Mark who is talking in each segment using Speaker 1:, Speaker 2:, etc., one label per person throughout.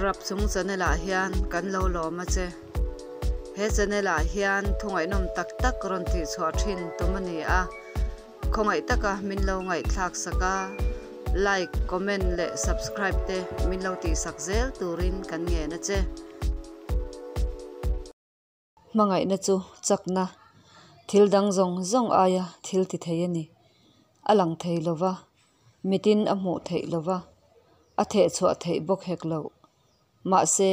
Speaker 1: Rapchung channel ah hian kan lo lawm a che. He channel ah hian thu ngaihnawm tak tak rawn tih chhuah thin tum a ni a. Khawngaih taka min lo ngaihthlak sak a, like, comment leh subscribe te min lo tih sak zel turin kan ngen a che. Hmangaihna chu chakna, thil dang zawng zawng aia thil ti thei a ni. A lang thei lo va, mitin a hmuh theih lo va, a theh chhuah theih bawk hek loh. Mahse,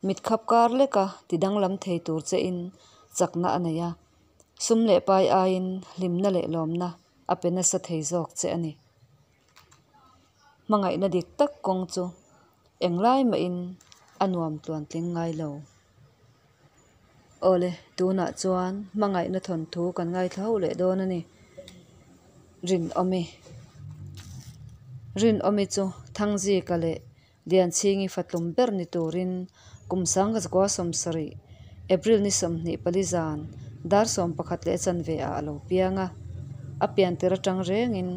Speaker 1: mit khap kar leka ti danglam thei tur chein chakna a nei a, sum leh pai aiin hlimna leh lawmna a pe nasa thei zawk che a ni. Hmangaihna dik tak kawng chu englai mahin a nuam tluantling ngai lo. Awle, tunah chuan hmangaihna thawnthu kan ngaithla ho leh dawn a ni. Rinawmi Rinawmi chu Thangzika leh Lianchhingi fatlum ber ni turin kum sanga zakua 70, April ni 24 zan dar 11 leh chanve ah a lo piang a. A pian tir atang rengin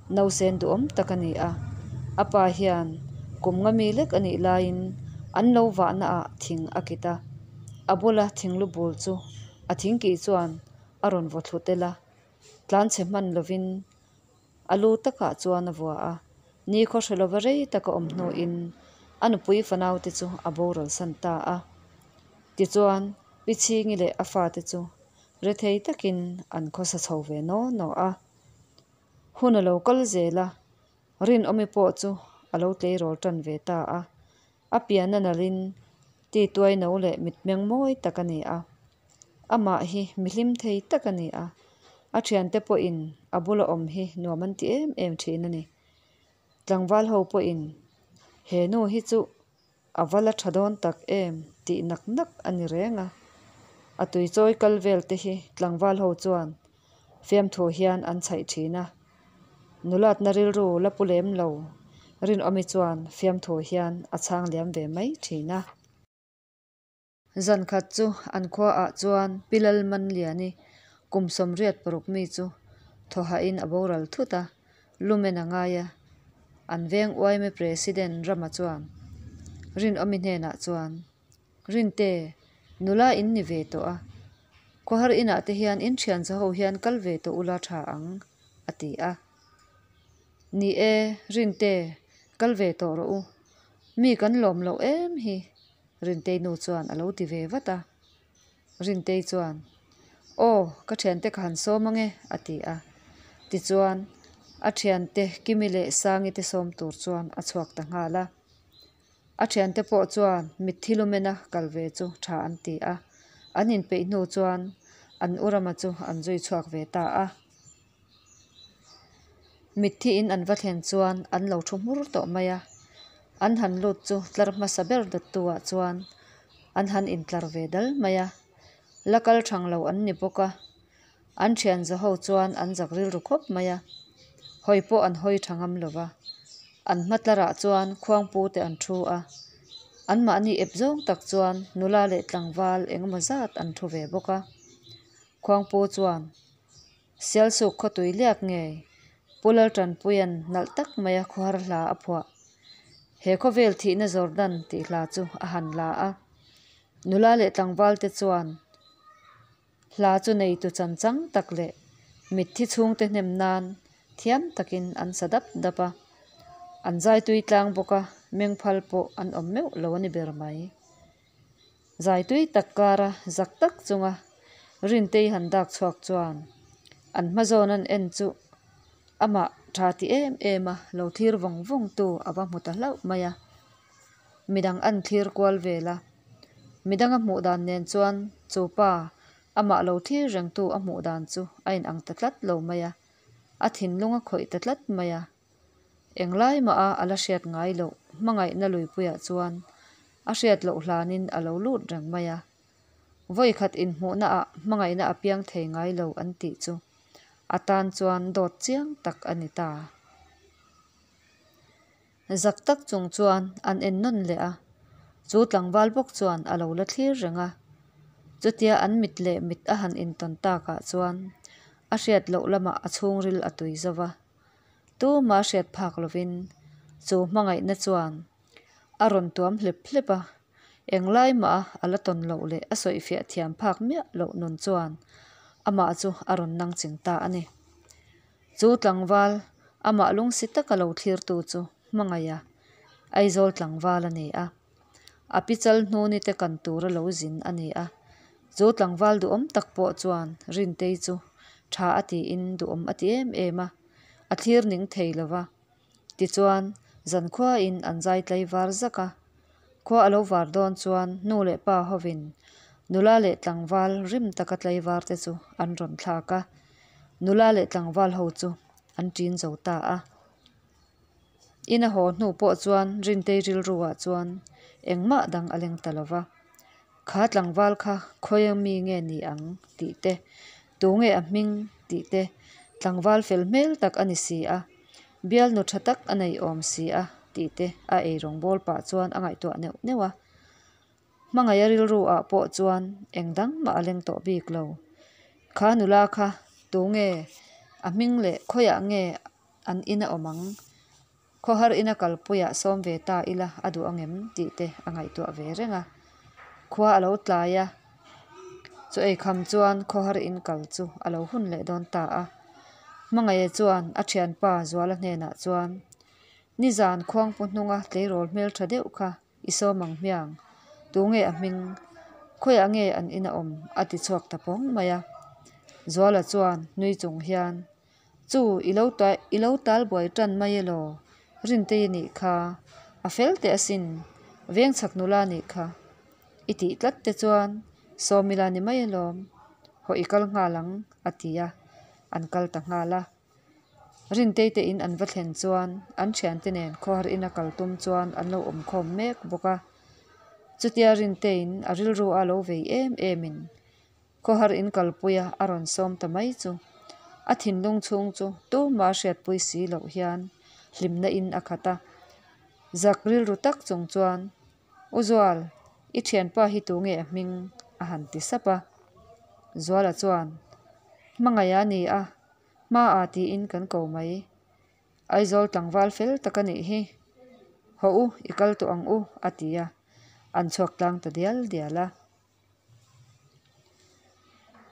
Speaker 1: nausen duhawm tak a ni a. A pa hian kum nga mi lek a nih laiin an lo vahna ah thing a kit a. A bula thing lu bul chu a thing kih chuan a rawn vaw thlu tel a. Tlanchhe hman lovin A lu takah chuan a vua a, nikhaw hre lova rei tak a awm hnuin a nupui fanaute chu a boral san ta a. Tichuan, Pi Chhingi leh a fate chu rethei takin an khawsa chho ve naw naw a. Hun a lo kal zel a, Rinawmi pawh chu a lo tleirawl tan ve ta a. A pian a nalhin ti tuai no leh mitmeng mawi tak a ni a. Amah hi mi hlim thei tak a ni a, a thiante pawhin a bula awm hi nuam an ti em em thin a ni. Tlangval ho pawhin he nu hi chu a va la tha dawn tak em tih nak nak a ni reng a. A tuichawi kal vel te hi tlangval ho chuan fiamthu hian an chhaih thin a. Nulatna rilru la pu lem lo Rinawmi chuan fiamthu hian a chhang liam ve mai thin a. Zan khat chu an khuaah chuan Pi Lalmanliani kum 86 mi chu thawhain a boral thut a, lumen a ngai a. An veng uaime President Rama chuan Rinawmi hnenah chuan, Rinte, nula in ni ve tawh a, khawhar inah te hian in thian chaho hian kal ve tawh ula tha ang, a ti a. Ni e, Rinte, kal ve tawh rawh u. Mi kan lawm loh em hi. Rintei nu chuan a lo ti ve vat a. Rintei chuan, Aw, ka thiante ka han sawm ange, a ti a. Tichuan, a thiante Kimi leh Sangi te sawm tur chuan a chhuak ta nghal a. A thiante pawh chuan mitthi lumena kal ve chu tha an ti a. An inpeih hnu chuan an u Rama chu an zui chhuak ve ta a. Mitthi in an va thlen chuan an lo thu hmur tawh mai a, an han lut chu tlar hmasa ber dawttu ah chuan an han intlar ve dal mai a, la kal thang lo an ni bawk a, an thian za ho chuan an zak rilru khawp mai a, hawi pawh an hawi tha ngam lo va, an hma tlar ah chuan khuangpu te an thu a, anmahni ep zawng tak chuan nula leh tlangval engemaw zat an thu ve bawk a, khuangpu chuan. Sialsuk khawtui liak ngei Pu Laltanpuia'n nalh tak maia khawhar hla a phuah. He khawvel thihna Jordan tih hla chu a han la a. Nula leh tlangvalte chuan hla chu neitu chanchang tak leh mitthi chhungte hnem nan thiam takin an sa dap dap a. An zaitui tlang bawk a, mengphal pawh an awm meuh lo a ni ber mai. Zaitui tak kara zak tak chunga Rintei han dak chhuak chuan an hma zawn an en chu amah tha ti em em a lo thlir vawng vawng tu a va hmu ta hlauh mai a. Midang an thlir kual vel a, midang a hmuh dan nen chuan chu pa amah lo thlir reng tu a hmuh dan chu a inang ta tlat lo mai a, a thinlung a khawih ta tlat mai a. Englai mah a a la hriat ngai loh hmangaihna luipuiah chuan a hriat loh hlanin a lo lut reng mai a. Vawikhat inhmuhna ah hmangaihna a piang thei ngai lo an tih chu a tan chuan dawt chiang tak a ni ta. Zak tak chung chuan an en nawn leh a, chu tlangval bawk chuan a lo la thlir reng a. Chutia an mit leh mit a han intawn takah chuan a hriat loh lamah a chhungril a tui zo va. Tuma hriat phak lovin chu hmangaihna chuan A rawn tuam hlep hlep a, englai mah a a la tawn loh leh a sawifiah thiam phak miah loh nun chuan amah chu a rawn nang ching ta a ni. Chu tlangval, amah lungsi taka lo thlirtu chu hmangaih a, Aizawl tlangval a ni a. A pi chal hnuni te kan tura lo zin a ni a. Chu tlangval duhawm tak pawh chuan Rintei chu tha a tiin duhawm a ti em em a, a thlir ning thei lo va. Tichuan, zankhuain an zai tlaivar zak a. Khua a lo var dawn chuan nu leh pa hovin nula leh tlangval rim taka tlaivar te chu an rawn thlak a, nula leh tlangval ho chu an ṭin zo ta a. Ina haw hnu pawh chuan Rintei rilru ah chuan engmah dang a leng ta lo va. Kha tlangval kha khawi mi nge ni ang tih te, tu nge a hming tih te, tlangval fel hmel tak a ni si a, bialnu tha tak a nei awm si a tih te a eirawng bawl pah chuan a ngaihtuah neuh neuh a. Hmangaih a rilru ah pawh chuan eng dang mah a leng tawh bik lo. Kha nula kha tu nge a hming leh khawiah nge an in a awm ang? Khawhar ina kalpuiah sawm ve ta ila a duh angem tih te a ngaihtuah ve reng a. Khua a lo tlai a, chu eikham chuan khawhar in kal chu a lo hun leh dawn ta a. Hmangaih chuan a thianpa Zuala hnenah chuan, Nizan khuangpu hnunga tleirawl hmeltha deuh kha i sawm ang hmiang, tunge a hming, khawiah nge an in a awm? a ti chhuak ta pawng mai a. Zuala chuan nui chung hian, Chu, i lo i lo tal buai tan mai elaw? Rintei a nih kha, a fel teh asin, veng chhak nula a nih kha. I tih tlat te chuan Sawmila ni mai alawm, haw i kal nghal ang, a ti a, an kal ta nghal a. Rintei te in an va thlen chuan an thiante nen khawhar ina kal tum chuan an lo awm khawm mek bawk a. Chutia Rinteiin a rilru a lo vei em emin Khawhar in kalpuia a rawn sawm ta mai chu a thinlung chhung chu tumah a hriatpui si loh hian hlimna in a khat a. Zak rilru tak chung chuan, U Zual, i thianpa hi tunge a hming? a han ti sap a. Zuala chuan, Hmangaih a ni a, hmaah tiin kan ko mai. Aizawl tlangval fel tak a nih hi. Hawh u, i kal tawh ang u, a ti a, an chhuak tlang ta dial dial a.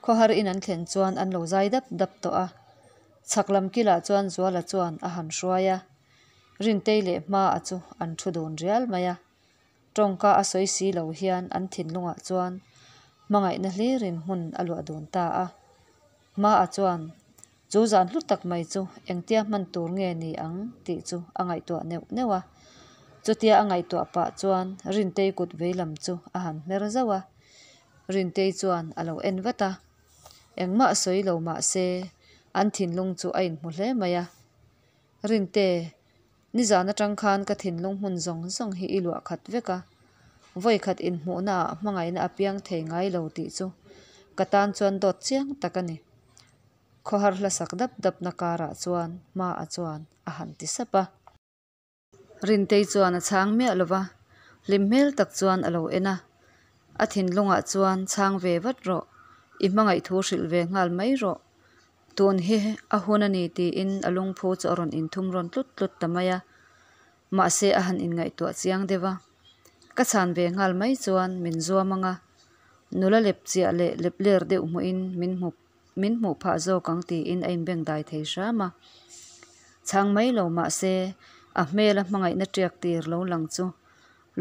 Speaker 1: Khawhar in an thlen chuan an lo zai dap dap tawh a, chhak lam kilah chuan Zuala chuan a han hruai a, Rintei leh Hmaa chu an thu dun rial mai a, tawngka a sawi si lo hian an thinlungah chuan hmangaihna hlirin hmun a luah dun ta a. Hmaa chuan chu zan hlu tak mai chu engtia hman tur nge ni ang tih chu a ngaihtuah neuh neuh a. Chutia a ngaihtuah pah chuan Rintei kut veilam chu a han hmer zauh a. Rintei chuan a lo en vat a. Engmah sawi lo mah se an thinlung chu a inhmu hle mai a. Rinte, nizan atang khan ka thinlung hmun zawng zawng hi i luah khat vek a. Vawi khat inhmuhna ah hmangaihna a piang thei ngai lo tih chu ka tan chuan dawt chiang tak a ni. Khawhar hlasak dap dapna karah chuan hma-a chuan a han ti sap a. Rintei chuan a chhang miah lo va, hlim hmel tak chuan a lo en a. A thinlungah chuan chhang ve vat rawh, i hmangaih thu hrilh ve nghal mai rawh. Tun hi a hun a ni tiin a lungphu chu a rawn inthum rawn tlut tlut ta mai a. Mahse a han inngaihtuah chiang deuh a. Ka chhan ve nghal mai chuan min zuam ang a, nula lep chiah leh lep ler deuh hmuhin min hmu min hmuh phah zawk ang tiin a inbeng dai thei hram a. Chhang mai lo mah se a hmela hmangaihna tiak tir lo lang chu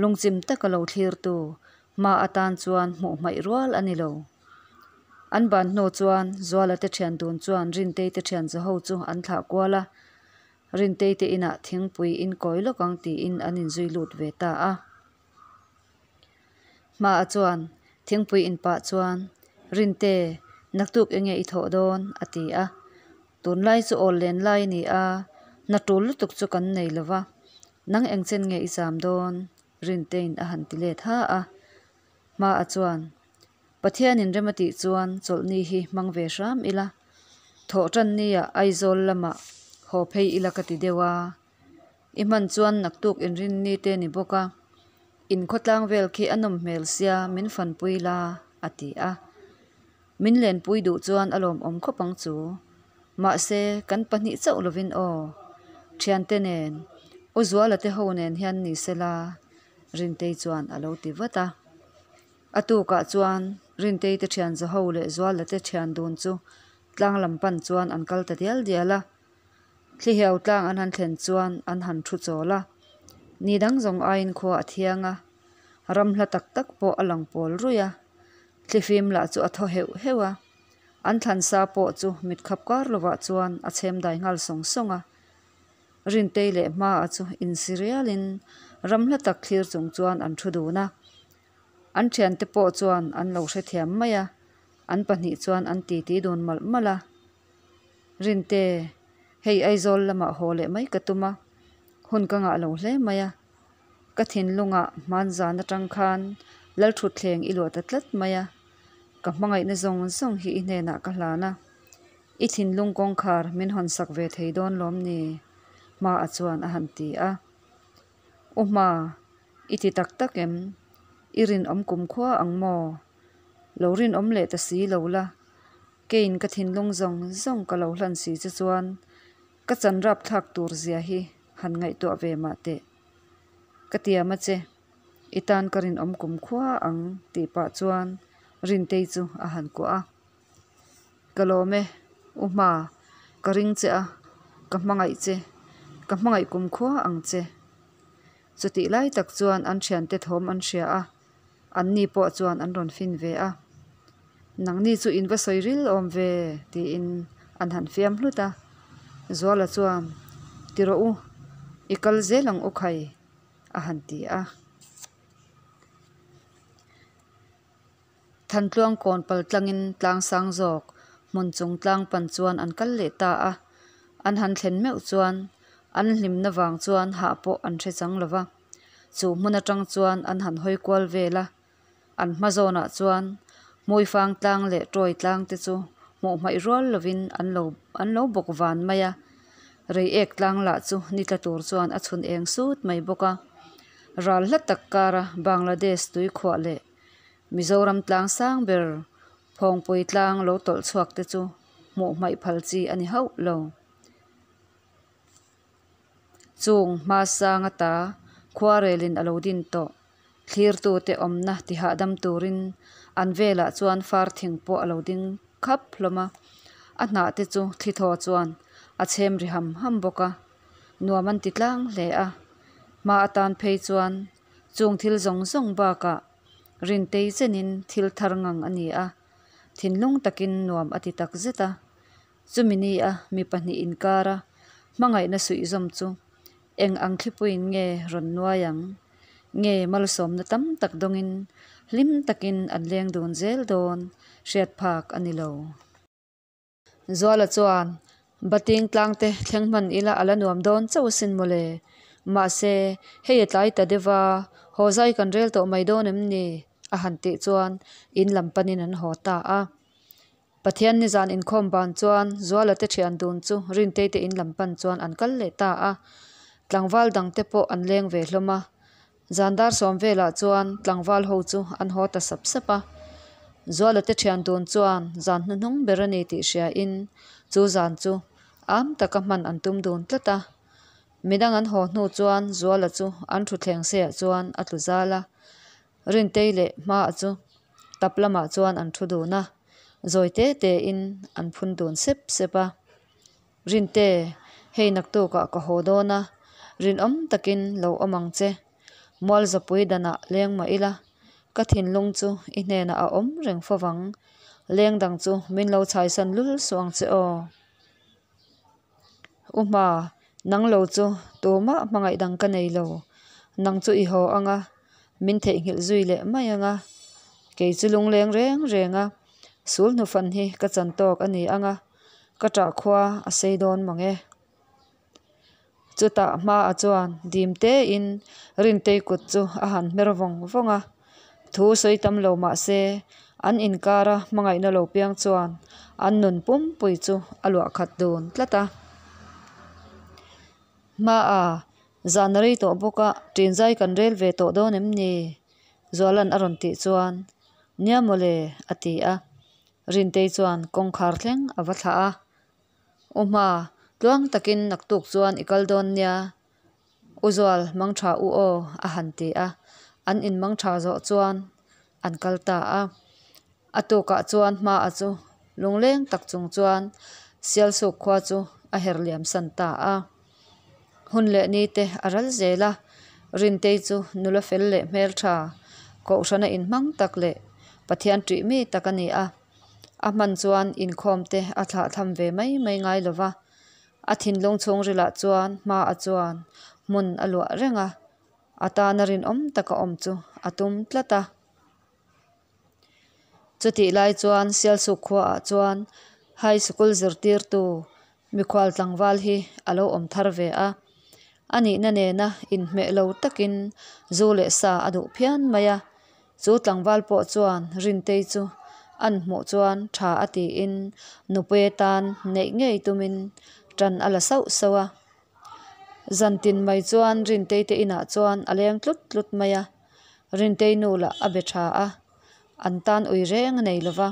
Speaker 1: lungchim taka lo thlirtu hma atan chuan hmuh hmaih rual a ni lo. An ban hnu chuan Zuala te thian dun chuan Rintei te thian zaho chu an thlah kual a, Rintei te inah thingpui in kawi lawk ang tiin an inzui lut ve ta a. Hmaah chuan thingpui in pah chuan, Rinte, naktuk enge i thawh dawn? a ti a. Tunlai chu awl len lai a ni a, hna tul lutuk chu kan nei lo va, nang eng chen nge i zam dawn? Rintein a han ti let ha a. Hmaah chuan, Pathianin rem a tih chuan chawlhni hi hmang ve hram ila, thawh tan nia Aizawl lamah haw phei ila ka ti deuh a. I hman chuan naktuk inrinni te ni bawk a, in khawtlang vel khi a nawm hmel sia min fanpui la, a ti a. Min lenpui duh chuan a lawmawm khawp ang chu. Mahse, kan pahnih chauh lovin aw, thiante nen, U Zuala te ho nen hian ni se la. Rintei chuan a lo ti vat a. A tukah chuan Rintei te thian zaho leh Zuala te thian dun chu tlang lam pan chuan an kal ta dial dial a. Thlihiau tlang an han thlen chuan an han thu chawl a. Ni dang zawng aiin khua a thiang a, ram hla tak tak pawh a lang pawl ruih a. Thlifim lah chu a thaw heuh heuh a. An thlan sa pawh chu mit khap kar lovah chuan a chhem dai nghal sawng sawng a. Rintei leh Hmaa chu insi rialin ram hla tak thlir chung chuan an thu dun a. An thiante pawh chuan an lo hrethiam mai a, an pahnih chuan an titi dun malh malh a. Rinte, hei Aizawl lamah haw leh mai ka tum a, hun ka ngah lo hle mai a. Ka thinlungah hmanzan atang khan Lalthutthleng i luah ta tlat mai a, ka hmangaihna zawng zawng hi i hnenah ka hlan a. I thinlung kawngkhar min hawn sak ve thei dawn lawm ni? Hma-a chuan a han ti a. U Hma, i ti tak tak em? I rinawm kumkhua ang maw? Lo rinawm leh ta si lo la, keiin ka thinlung zawng zawng ka lo hlan si che chuan ka chan rapthlak tur zia hi han ngaihtuah ve mah teh. Ka tiam a che, i tan ka rinawm kumkhua ang tih pah chuan Rintei chu a han kuah a. Ka lawm e, U Hma, ka ring che a, ka hmangaih che, ka hmangaih kumkhua ang che. Chutih lai tak chuan an thiante thawm an hria a, anni pawh chuan an rawn fin ve a. Nangni chu in va sawi ril awm ve, tiin an han fiam hlut a. Zuala chuan, Ti rawh u, i kal zel ang u khai, a han ti a. Thantluang kawn pal tlangin tlang sang zawk hmun chung tlang pan chuan an kal leh ta a, an han thlen meuh chuan an hlimna vang chuan hah pawh an hre chang lo va. Chu hmun atang chuan an han hawi kual vel a, an hma zawnah chuan Hmuifang tlang leh Tawi tlang te chu hmuh hmaih rual lovin an lo an lo bawk van mai a, Reiek tlang lah chu ni tla tur chuan a chhun eng sut mai bawk a. Ral hla tak kara Bangladesh tuikhuah leh Mizoram tlang sang ber Phawngpui tlang lo tawlh chhuak te chu hmuh hmaih phal chi a ni hauh lo. Chung hma sang ata khuarelin a lo din tawh. Thlirtute awmna ti hahdam turin an velah chuan far thing pawh a lo ding khap hlawm a, a hnah te chu thli thaw chuan a chhem ri ham ham bawk a, nuam an ti tlang hle a. Hma atan phei chuan chung thil zawng zawng bakah Rintei chenin thil thar ngang a ni a, thinlung takin nuam a ti tak zet a. Chumi ni a mi pahnih inkara hmangaihna suihzawm chu eng ang thlipuiin nge rawn nuai ang? Nge malsawmna tam tak dawngin hlim takin an leng dun zel dawn hriat phak a ni lo. Zuala chuan, Bating tlangte thleng hman ila a la nuam dawn chauh asin mawle. Mahse, hei a tlai ta deuh a, haw zai kan rel tawh mai dawn em ni? a han tih chuan in lam panin an haw ta a. Pathian nizan inkhawm ban chuan Zuala te thian dun chu Rintei te in lam pan chuan an kal leh ta a. Tlangval dang te pawh an leng ve hlawm a. Zan dar sawm velah chuan tlangval ho chu an haw ta sap sap a. Zuala te thian dun chuan zan hnuhnung ber a ni tih hria in chu zan chu am taka hman an tum dun tlat a. Midang an haw hnu chuan Zuala chu an thutthleng seiah chuan a tlu zal a. Rintei leh Hmaa chu tap lamah chuan an thu dun a, zawi te tein an phun dun sep sep a. Rinte, hei naktukah ka haw dawn a, rinawm takin lo awm ang che. Mualzapui danah leng mah ila, ka thinlung chu i hnenah a awm reng fo vang. Leng dang chu min lo chhaisan lul suh ang che aw. U Hma, nang lo chu tumah hmangaih dang ka nei lo. Nang chu i haw ang a, min theihnghilh zui leh mai ang a. Kei chu lungleng reng reng a, sul hnufan hi ka chan tawk a ni ang a, ka ṭah khua a sei dawn mang e. Chutah Hmaa chuan dim tein Rintei kut chu a han hmer vawng vawng a. Thu sawi tam lo mah se, an inkara hmangaihna lo piang chuan an nun pumpui chu a luah khat dun tlat a. Hmaa, zan a rei tawh bawk a, ṭinzai kan rel ve tawh dawn em ni? Zuala'n a rawn tih chuan, Nia mawle, a ti a. Rintei chuan kawngkhar thleng a va thlah a. U Hma, tluang takin naktuk chuan i kal dawn nia. U Zual, mang tha u aw, a han ti a. An inmang tha zawh chuan an kal ta a. A tukah chuan hmaah chu lungleng tak chung chuan Sialsuk khua chu a her liam san ta a. Hun leh ni te a ral zel a, Rintei chu nula fel leh hmeltha, kohhrana inhmang tak leh Pathian ṭih mi tak a ni a. A hman chuan inkhawm te a thlahthlam ve mai mai ngai lo va, a thinlung chhungrilah chuan hmaah chuan hmun a luah reng a, a tana rinawm taka awm chu a tum tlat a. Chutih lai chuan Sialsuk khuaah chuan High Sikul zirtirtu mikhual tlangval hi a lo awm thar ve a. A nihna nena inhmeh lo takin zu leh sa a duh phian mai a. Chu tlangval pawh chuan Rintei chu an hmuh chuan tha a tiin nupui atan neih ngei tumin tan a la sauh sauh a. Zantin mai chuan Rintei te inah chuan a leng tlut tlut mai a. Rintei nu lah a be tha a, an tan ui reng a nei lo va.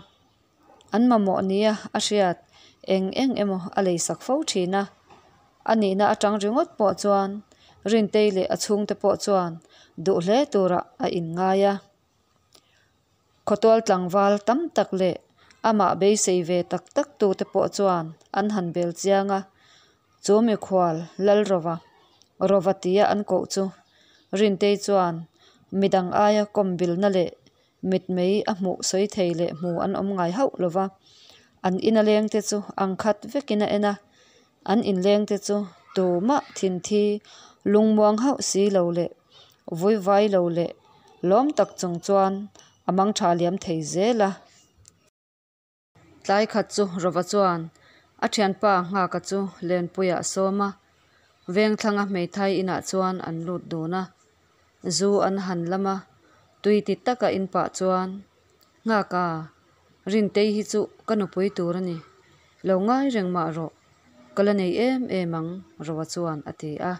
Speaker 1: An mamawh nia a hriat eng eng emaw a lei sak fo thin a. A nihna atang ringawt pawh chuan Rintei leh a chhungte pawh chuan duh hle turah a inngai a. Khawtual tlangval tam tak leh amah beisei ve tak tak tute pawh chuan an han bel chiang a, chu mikhual Lalrova, Rova tia an koh chu Rintei chuan midang aia kawmbilna leh mitmei a hmuh sawi thei leh hmu an awm ngai hauh lo va, an ina lengte chu ang khat vekin a en a, an inlengte chu tumah thinthi lungmuang hauh si lo leh vuivai lo leh lawm tak chung chuan a mang tha liam thei zel a. Tlai khat chu Rova chuan a thianpa Nghaka chu Lenpuiah a sawm a, Vengthlanga hmeithai inah chuan an lut dun a. Zu an han lam a, tui ti taka in pah chuan, Nghaka, Rintei hi chu ka nupui tur a ni, lo ngai reng mah rawh, ka la nei em em ang, Rova chuan a ti a.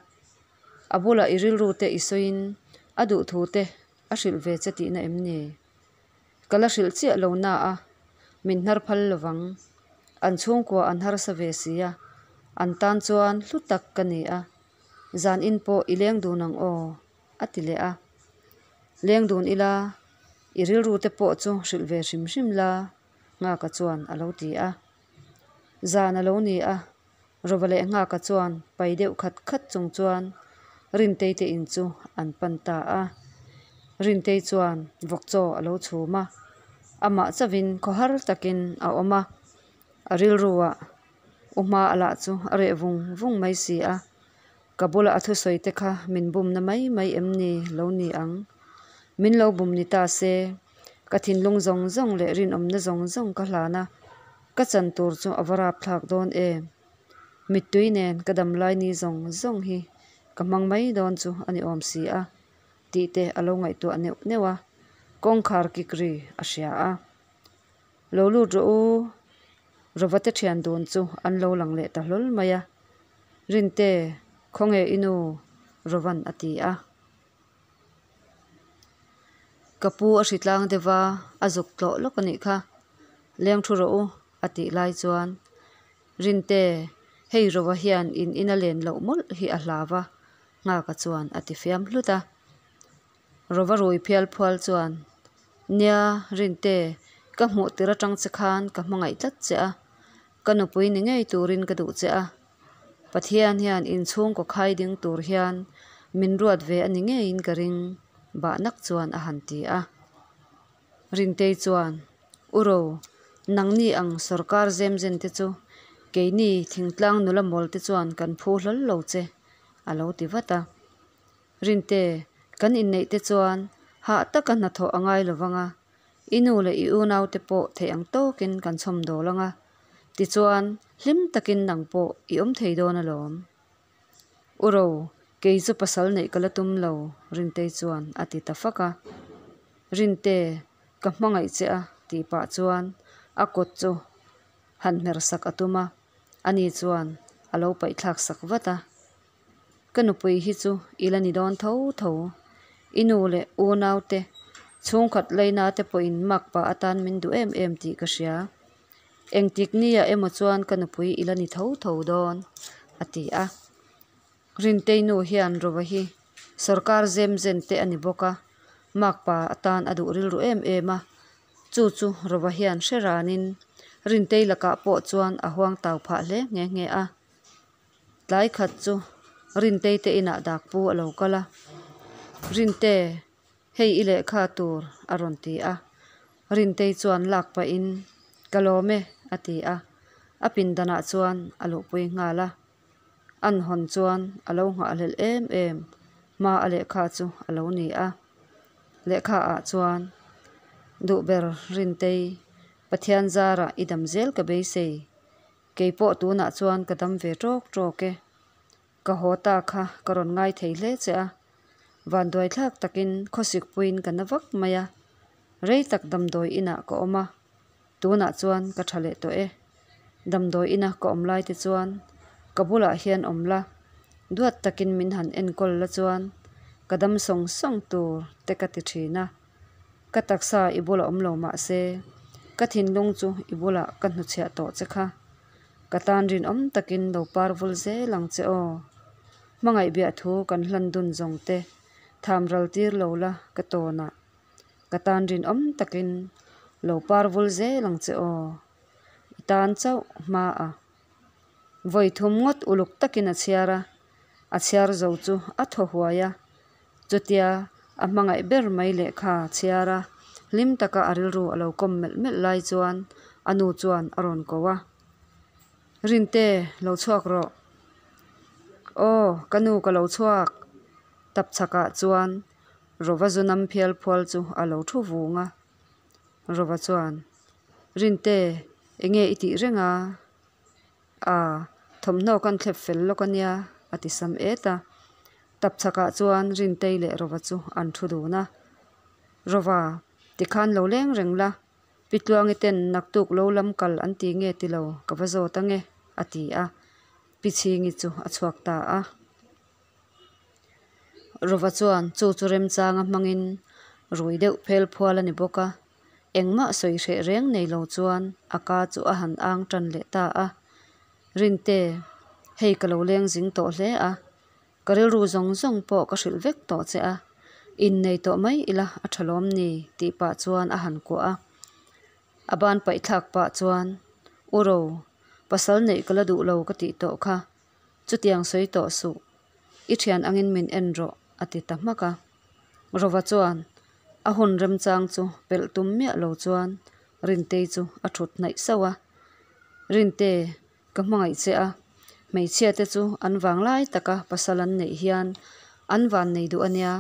Speaker 1: A bulah i rilru te i sawiin a duhthu te a hrilh ve che tihna em ni? Ka la hrilh chiah lo na a, min hnar phal lovang. An chhungkua an harsa ve si a, an tan chuan hlu tak ka ni a, zan in pawh i leng dun ang aw, a ti leh a. Leng dun ila, i rilru te pawh chu hrilh ve hrim hrim la, Nghaka chuan a lo ti a. Zan a lo ni a, Rova leh Nghaka chuan pai deuh khat khat chung chuan Rintei te in chu an pan ta a. Rintei chuan vawkchaw a lo chhum a, amah chauhin khawhar takin a awm a, a rilruah u hma a lah chu a reh vung vung mai si a, ka bula a thusawi te kha min bumna mai mai em ni lo ni ang? Min lo bum ni ta se, ka thinlung zawng zawng leh rinawmna zawng zawng ka hlan a, Ka chan tur chu a va rapthlak dawn em? Mittui nen ka damlai ni zawng zawng hi ka hmang mai dawn chu a ni awm si a, tih te a lo ngaihtuah neuh neuh a, kawngkhar kik ri a hria a. Lo lut rawh u, Rovate thian dun chu an lo lang leh ta hlawl mai a. Rinte, khawnge i nu? Rovan a ti a. Ka pu a hritlang deuh a, a zuk tlawh lawk a nih kha. Leng thu rawh u, a tih lai chuan Rinte, hei Rova hian in ina len loh mawlh hi a hlau a, Nghaka chuan a ti fiam hlut a. Rova rui phial phual chuan, Nia, Rinte, ka hmuh tir atang che khan ka hmangaih tlat che a, ka nupui ni ngei turin ka duh che a. Pathian hian inchhungkaw khai ding tur hian min ruat ve a ni ngeiin ka ring, Bahnak chuan a han ti a. Rintei chuan, U Ro, nangni ang sawrkar zemzen te chu keini thingtlang nula mawl te chuan kan phu hlawl lo che, a lo ti vat a. Rinte, kan inneih te chuan hah taka hnathawh a ngai lovang a, i nu leh i unaute pawh theih ang tawkin kan chhawm dawl ang a, tichuan hlim takin nang pawh i awm thei dawn alawm. U Ro, kei chu pasal neih ka la tum lo, Rintei chuan a ti ta fak a. Rinte, ka hmangaih che a tih pah chuan a kut chu han hmer sak a tum a, ani chuan a lo paihthlak sak vat a. Ka nupui hi chu i la ni dawn tho tho. I nu leh unaute chhungkhat laina te pawhin mak pah atan min duh em em tih ka hria. Engtik nia emaw chuan ka nupui i la ni tho tho dawn, a ti a. Rintei nu hian Rova hi sawrkar zem zen te a ni bawk a, Makpa atan a duh rilru em em a, chu chu Rova hian hre ranin Rintei lakah pawh chuan a huang tau phah hle nghe nghe a. Tlai khat chu Rintei te inah Dakpu a lo kal a, Rinte, hei i lehkha tur a rawn ti a. Rintei chuan lak pahin, Ka lawm e, a ti a. A pindanah chuan a luhpui nghal a. An hawn chuan a lo nghahhlelh em em hma a lehkha chu a lo ni a. Lehkha ah chuan, Duh ber Rintei, Pathian zarah i dam zel ka beisei. Kei pawh tunah chuan ka dam ve tawk tawk e. Ka haw ta kha ka rawn ngai thei hle che a. Vanduai thlak takin khawsik puiin ka na vak mai a. Rei tak damdawi inah ka awm a, tunah chuan ka tha leh tawh e. Damdawi ina ka awm lai te chuan ka bulah hian awm la, duat takin min han enkawl la chuan ka dam sawng sawng tur te ka ti thin a. Ka taksa i bulah awm lo mah se, ka thinlung chu i bulah ka hnuchhiah tawh che kha. Ka tan rinawm takin lo par vul zel ang che aw. Hmangaih biah thu kan hlan dun zawng te tham ral tir lo la ka tawnah. Ka tan rinawm takin lo par vul zel ang che aw. I tan chauh hma a. Vawi thum ngawt uluk takin a chhiar a, a chhiar zo chu a thaw huai a. Chutia a hmangaih ber mai lehkha chhiar a, hlim taka a rilru a lo kawm melh melh lai chuan a nu chuan a rawn ko a. Rinte, lo chhuak rawh. Aw, ka nu ka lo chhuak. Tap chhakah chuan Rova zu nam phial phual chu a lo thu vung a. Rova chuan, Rinte, enge i tih reng a? A, thawmhnaw kan thlep fel lawk a nia, a ti sam et a. Tap chhakah chuan Rintei leh Rova chu an thu dun a. Rova, tikhan lo leng reng la, Pi Tluangi ten naktuk lo lam kal an ti nge ti lo, ka va zawt ange, a ti a. Pi Chhingi chu a chhuak ta a. Rova chuan chu chu remchanga hmangin rui deuh phel phual a ni bawk a, engmah sawi hreh reng nei lo chuan a ka chu a han ang tan leh ta a. Rinte, hei ka lo leng zing tawh hle a, ka rilru zawng zawng pawh ka hrilh vek tawh che a, innei tawh mai ila a tha lawm ni tih pah chuan a han kuah a. A ban paih thlak pah chuan, U Ro, pasal neih ka la duh lo ka tih tawh kha, Chutiang sawi tawh suh, i thian angin min en rawh, a ti ta hmak a. Rova chuan a hun remchang chu pelh tum miah lo chuan Rintei chu a thut hnaih sauh a. Rinte, ka hmangaih che a, hmeichhia te chu an vang lai taka pasal an neih hian an van nei duh a nia,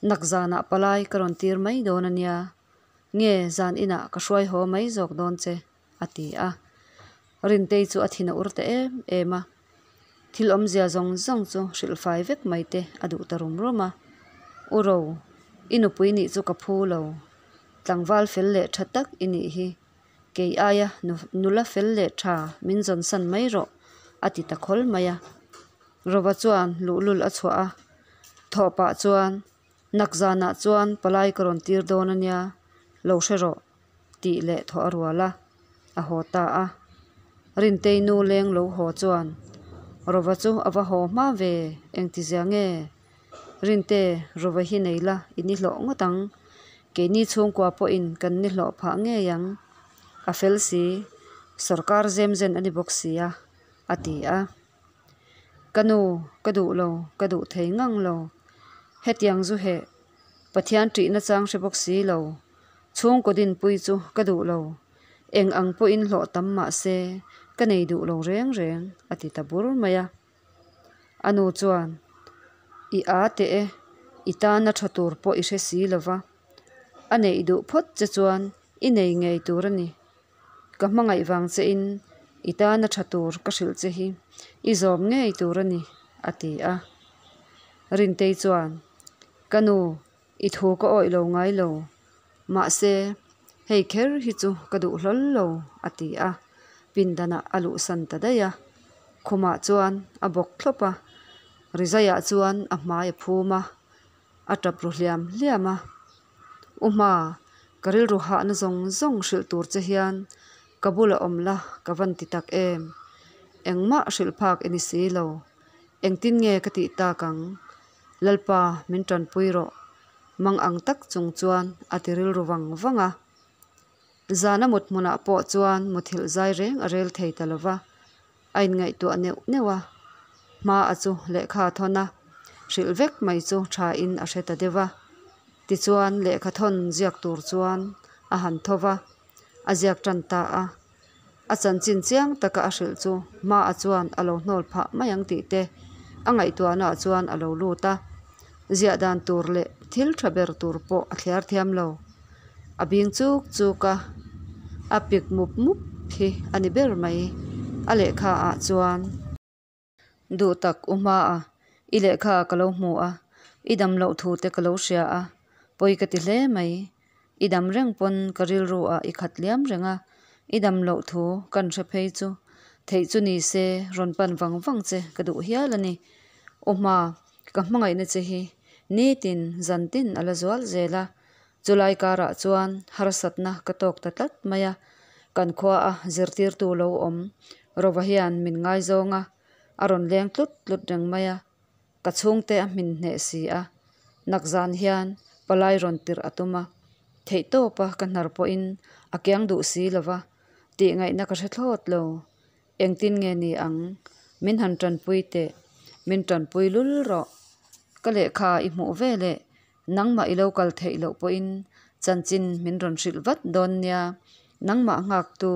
Speaker 1: nak zanah palai ka rawn tir mai dawn a nia, nge zan inah ka hruai haw mai zawk dawn che. a ti a. Rintei chu a thin a ur ta em em a, thil awmzia zawng zawng chu hrilh fai vek mai te a duh ta rum rum a. U Ro, i nupui nih chu ka phu lo, tlangval fel leh tha tak i nih hi, kei aia nula fel leh tha min zawn san mai rawh, a ti ta khawl mai a. Rova chuan luhlul a chhuah a, thawh pah chuan, Nak zanah chuan palai ka rawn tir dawn a nia, lo hre rawh. Tih leh thawh a rual a, a haw ta a. Rintei nu leng lo haw chuan, Rova chu a va haw hma ve, engtizia nge? Rinte, Rova hi nei la, i ni hlawh ngawt ang. Keini chhungkua pawhin kan ni hlawh phah ngei ang. A fel si, sawrkar zem zen a ni bawk si a, a ti a. Ka nu, ka duh lo, ka duh thei ngang lo. Hetiang zu heh, Pathian ṭihna chang hre bawk si lo. Chhungkaw dinpui chu ka duh lo, eng ang pawhin hlawh tam mah se ka nei duh lo reng reng, a ti ta bur mai a. A nu chuan, I a teh e, i tana tha tur pawh i hre si lo va, a neih duh phawt che chuan i nei ngei tur a ni. Ka hmangaih vang che in i tana tha tur ka hrilh che hi i zawm ngei tur a ni, a ti a. Rintei chuan, Ka nu, I thu ka awih lo ngai lo. Mahse, hei kher hi chu ka duh hlawl lo, a ti a. Pindanah a luhsan ta daih a. Khumah chuan a bawk thlawp a, rizaiah chuan a hmai a phum a, a tap ru hliam hliam a. U Hma, ka rilru hahna zawng zawng hrilh tur che hian ka bulah awm la ka van ti tak em? Engmah hrilh phak i ni si lo. Engtin nge ka tih tak ang? Lalpa, min tanpui rawh. Mangang tak chung chuan a ti rilru vang vang a. Zana mut hmunah pawh chuan muthilh zai reng a rel thei ta lo va, a inngaihtuah neuh neuh a. Hma a chu lehkha a thawn a, hrilh vek mai chu tha in a hre ta deuh va. Tichuan lehkha thawn ziak tur chuan a han tho va, a ziak tan ta a. A chanchin chiang taka a hrilh chu hma a chuan a lo hnawl phah mai ang tih te a ngaihtuahna ah chuan a lo lut a. Ziah dan tur leh thil tha ber tur pawh a thliar thiam lo. A bing chuk chuk a, a pik mup mup hi a ni ber mai a lehkha ah chuan. Duh tak u hmaa i lehkha ka lo hmu a, i dam loh thu te ka lo hria a, pawi ka ti hle mai. I dam reng pawn ka rilru ah i khat liam reng a, i dam loh thu kan hre phei chu theih chu ni se rawn pan vang vang che ka duh hial a ni. U hma, ka hmangaihna che hi nitin zantin a la zual zel a, chulai karah chuan harsatna ka tawk ta tlat mai a, kan khua a zirtirtu lo awm Rova hian min ngaizawng a, a rawn leng tlut tlut reng mai a, ka chhungte a hmin hneh si a, nakzan hian palai rawn tirh a tum a, theihtawpa ka hnar pawhin a kiang duh si lo va, tih ngaihna ka hre thlawt lo. Engtin nge ni ang? Min han tanpui teh, min tanpui lul rawh. Ka lehkha i hmuh ve leh nangmah i lo kal theih loh pawhin chanchin min rawn hrilh vat dawn nia, nangmah nghaktu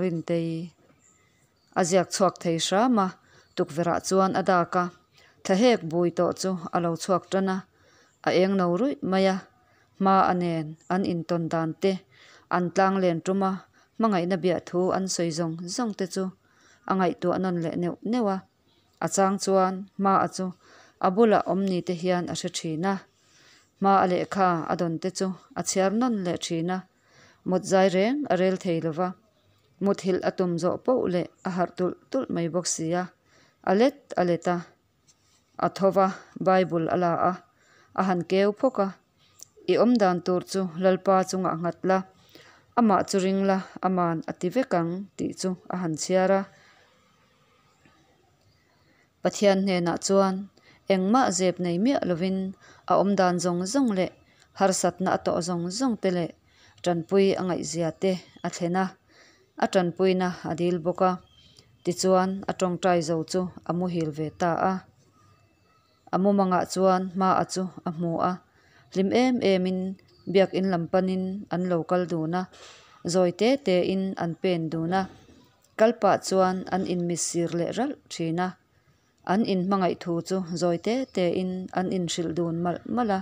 Speaker 1: Rintei. A ziak chhuak thei hram a, tukverhah chuan a dak a, thlahek bui tawh chu a lo chhuak tan a, a eng no ruih mai a, hma a nen an intawn dan te, an tlang len tum a, hmangaihna biah thu an sawi zawng zawng te chu a ngaihtuah nawn leh neuh neuh a, a chang chuan hma a chu a bulah awm ni te hian a hre thin a, hma a lehkha a dawn te chu a chhiar nawn leh thin a, mut zai reng a rel thei lo va. Muthilh a tum zawh poh leh a harh tulh tulh mai bawk si a, a let a let a, a tho va, Bible a la a, a han keu phawk a, I awm dan tur chu Lalpa chungah nghat la, amah chu ring la, aman a ti vek ang tih chu a han chhiar a. Pathian hnenah chuan engmah zep nei miah lovin a awm dan zawng zawng leh harsatna a tawh zawng zawng te leh tanpui a ngaihzia te a thlen a, a tanpuina a dil bawk a. Tichuan a tawngtai zo chu a muhil ve ta a. A mumangah chuan hma-a chu a hmu a, hlim em emin biakin lam panin an lo kal dun a, zawi te tein an pen dun a. Kal pah chuan an inmitsir leh ralh thin a, an inhmangaih thu chu zawi te tein an inhrilh dun malh malh a,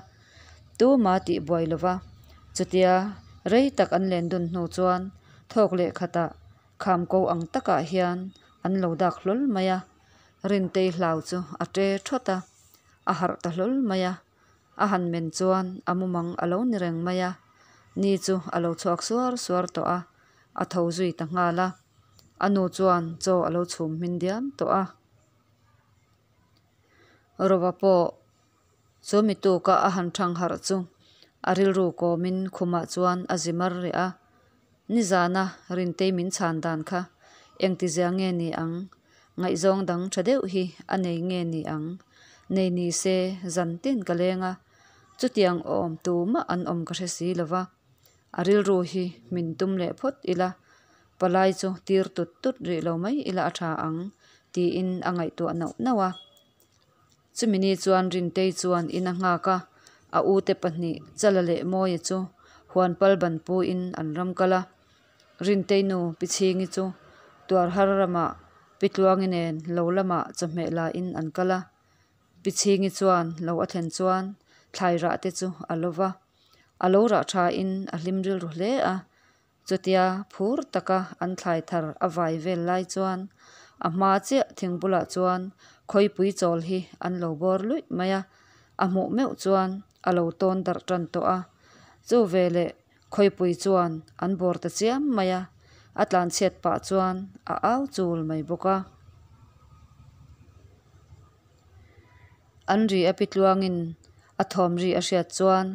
Speaker 1: tuma tih buai lo va. Chutia rei tak an len dun hnu chuan thawk leh khatah kham ko ang takah hian an lo dak hlawl mai a, Rintei hlau chu a ṭe ṭhawt a, a harh ta hlawl mai a. A han men chuan a mumang a lo ni reng mai a, ni chu a lo chhuak suar suar tawh a, a tho zui ta nghal a. A nu chuan chaw a lo chhum hmin diam tawh a. Rova pawh chu mi tuka a han thang harh chu a rilru kawmin khumah chuan a zi mar rih a. Nizana Rintei min chhan dan kha engtizia nge ni ang? Ngaihzawng dang tha deuh hi a nei nge ni ang? Nei ni se zan tin ka leng a, chutiang awm tumah an awm ka hre si lo va. A rilru hi min tum leh phawt ila, palai chu tir tut tut rih lo mai ila a tha ang, tiin a ngaihtuah nauh nauh a. Chumi ni chuan Rintei chuan in a nghak a, a ute pahnih Chala leh Mawia chu huan pal ban puin an ram kal a. Rintei nu Pichhingi chu Tuarhar ramah Pitluangi nen lo lamah chawhmeh lain an kal a. Pichhingi chuan lo a thlen chuan thlai rah te chu a lo va, a lo rah thain a hlim rilru hle a. Chutia phur taka an thlai thar a vai vel lai chuan a hma chiah thing bulah chuan khawipui chawl hi an lo bawr luih mai a, a hmuh meuh chuan a lo tawn darh tan tawh a. Chu veleh khawipui chuan an bawr ta chiam mai a, a tlanchhiat pah chuan a au chul mai bawk a. An ri a pi tluangin a thawm ri a hriat chuan